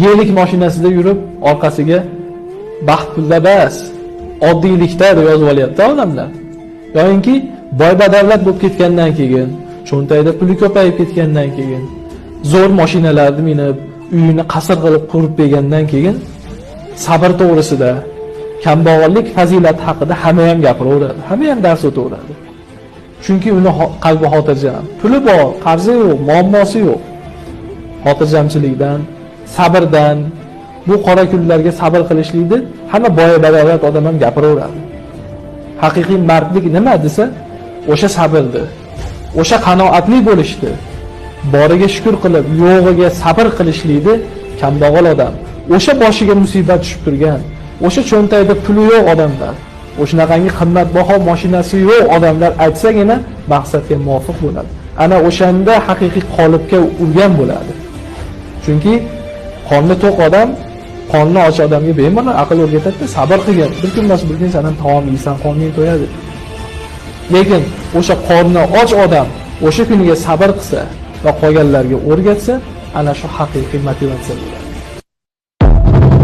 Gelik mashinasida yurib, orqasiga baxt pulda bas, oddiylikda deb yozib olyapti odamlar. Yoyinki boy badavlat bo'lib ketgandan keyin, cho'ntagida puli ko'payib ketgandan keyin, zo'r mashinalarni minib, uyini qasr qilib qurib bergandan keyin sabr to'g'risida, kambag'allik fazilati haqida hamma ham gapiraveradi, hamma ham dars o'taveradi. Chunki uni qalbi xotirjam, puli bor, qarzi yo'q, muammosi yo'q. Xotirjamchilikdan, sabrdan, bu qora kunlarga sabr qilishlikni hamma boy badavlat odam ham gapiraveradi. Haqiqiy mardlik nima desa, o'sha sabrdi, o'sha qanoatli bo'lishdi, boriga shukr qilib, yo'g'iga sabr qilishlikni kambag'al odam, o'sha boshiga musibat tushib turgan, o'sha cho'ntagida puli yo'q odamlar, o'shanaqangi qimmatbaho mashinasi yo'q odamlar aytsagina maqsadga muvofiq bo'ladi. Ana o'shanda haqiqiy qolipga urgan bo'ladi. Chunki qorni to'q odam qorni och odamga bemalol aql o'rgatadi, sabr qilgin, bir kun emas bir kun sen ham taom yeysan, qorning to'yadi. Lekin o'sha qorni och odam o'sha kuniga sabr qilsa va qolganlarga o'rgatsa, ana shu haqiqiy motivatsiya bo'ladi.